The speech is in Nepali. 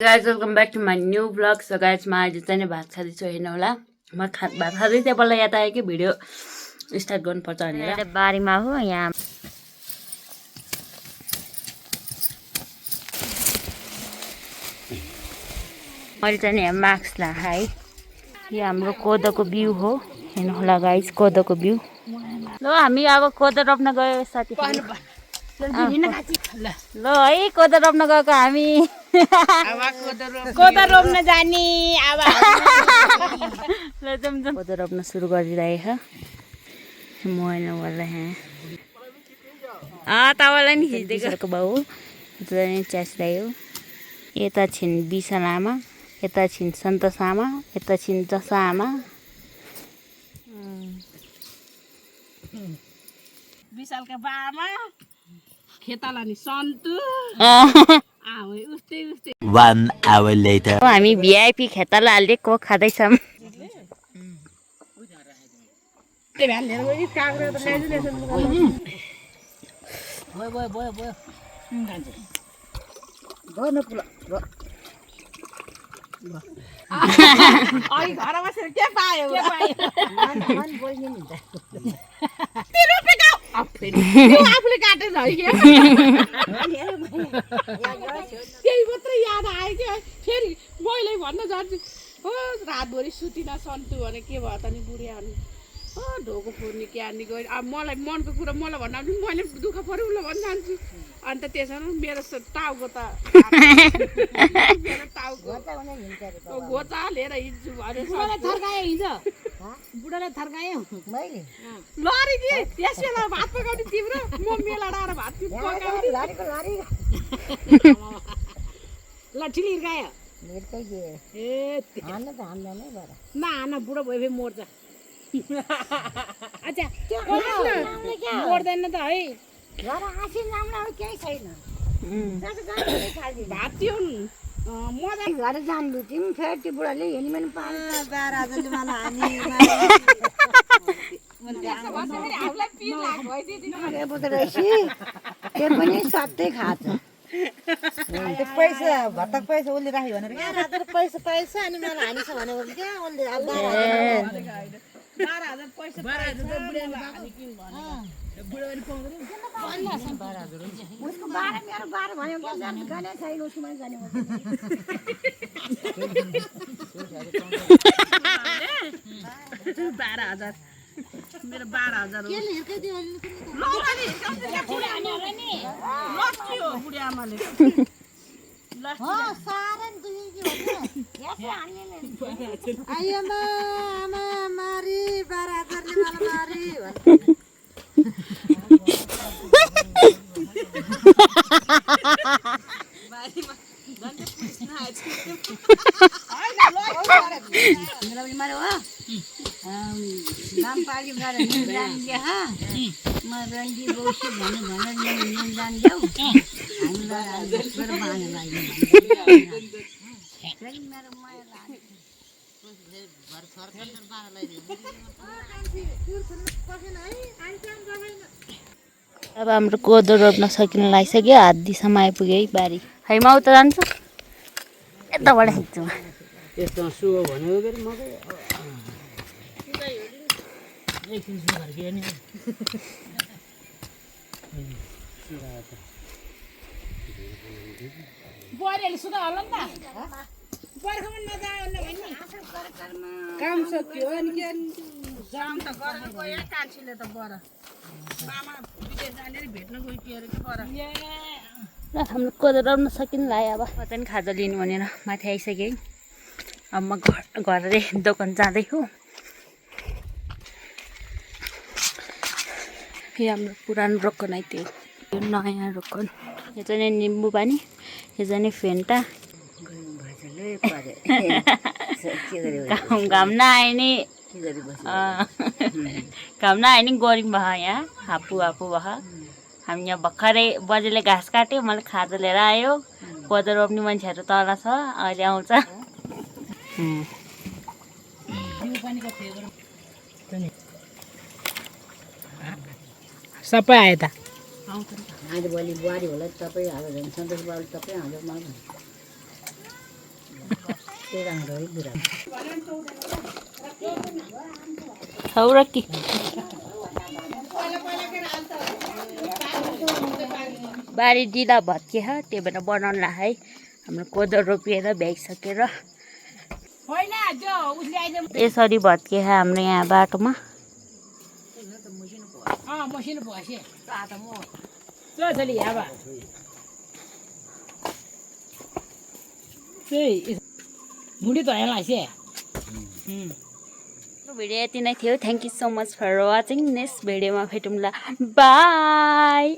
Guys welcome back to my new blog. So गाइजमा आज चाहिँ भात खाँदैछु हेर्नु होला। म भात खाँदै त्यहाँ बल्ल याद आयो कि भिडियो स्टार्ट गर्नुपर्छ भनेर। बारीमा हो यहाँ मैले चाहिँ यहाँ मास्क लगाएँ है। यो हाम्रो कोदोको बिउ हो हेर्नु होला गाइज, कोदोको बिउ। ल हामी अब कोदो रोप्न गयो साथी। ल है कोदो रोप्न गएको हामी। कोदो रोप्न जाने अब ल जाउँ जाउँ। कोदो रोप्न सुरु गरिरहेको म हेर्नु होला यहाँ। तपाईँलाई नि खिच्दिएको बाउ चाहिँ च्यास्रायो। यता छिन् बिसन आमा, यता छिन् सन्तोष आमा, यता छिन् जसा आमा। विशालका बामा खेताला नि सन्तु उस्तै उस्तै 1 hour later. हामी भिआइपी खेताला हालेको खाँदैछौँ। घर बसेर के पायो आफूले काटेर त्यही मात्रै याद आयो कि फेरि मैले भन्न जान्छु हो रातभरि सुतिन सन्तु भने के भयो त नि बुढिया अनि ढोको फुर्ने के हान्ने गयो। अब मलाई मनको कुरा मलाई भन्दा पनि मैले दुःख पऱ्यो उसलाई भन्न जान्छु। अन्त त्यसमा मेरो टाउको त मेरो टाउको घोचा लिएर हिँड्छु बुढालाई थर्कायो मैले लरी कि त्यस बेला भात पकाउने तिम्रो म मेला डाँडा भात पकाउने ल ठिक हिर्कायो न बुढो भयो फेरि मर्छ। अच्छा मर्दैन त है केही छैन भात त्यो मजा घर जान्नु तिमी फेरि त्यो बुढाले हिँड्नु पनि त्यो पनि सबै खान्छ। पैसा भत्ता पैसा उसले राख्यो भनेर पैसा पैसा अनि मलाई हानिछ भनेको क्या उसले 12,000 पैसा उसको 12 मेरो 12 भयो कि गने छैन उसमा गने 12,000 मेरो 12,000 के हिर्काइदियो बुढी आमाले सारन दुई के आइमा आमा मारी 12,000 ले मलाई मारी नाम पाली गरेर जान्दिया ह म रन्जी बौसी भनेर जान्दियौ हामीलाई घर बाँड्न लाग्यो मेरो माया लाग्यो घर सरकार बाँड्न लाग्यो। अब हाम्रो कोदो रोप्न सकिन लागिसक्यो। हात दिसम्म आइपुग्यो है बारी। है म उता जान्छु यताबाट खिच्छु। यस्तो सुगो भनेको के मकै एकछिन सुगर के नि बुहारीले सुधा होला नि त बर्खामा नजाओ न भन्ने काम सक्यो अनि के जाम त गर्न गयो कान्छीले त बर मामा विदेश जाने भेट्न गयो के अरे के बर र हाम्रो कोदो रोप्न सकिन लाग्यो। अब कतै पनि खाजा लिनु भनेर माथि आइसकेँ। अब म घरले दोकान जाँदै हो। यो हाम्रो पुरानो रोकन आइदियो, यो नयाँ रोकन। यो चाहिँ निम्बु पानी, यो चाहिँ फेन्टा। घाम नआए नि घाम नआए नि गरौँ भयो यहाँ हापु हापु भयो। हामी यहाँ भर्खरै बजेले घाँस काट्यो, मैले खाजा लिएर आयो। कोदो रोप्ने मान्छेहरू तल छ, अहिले आउँछ। सबै आयो त आज भोलि बुहारी होला तपाईँ हाल्यो भने सन्तोष बाबुले तपाईँ हाल्यो मलाई छौ र कि बारी दिँदा भत्के त्यही भएर बनाउनु ला है हाम्रो कोदो रोपिएर भ्याइसकेर यसरी भत्के हाम्रो यहाँ बाटोमा भिडियो यति नै थियो thank you so much for watching next भिडियोमा भेटौँला बाई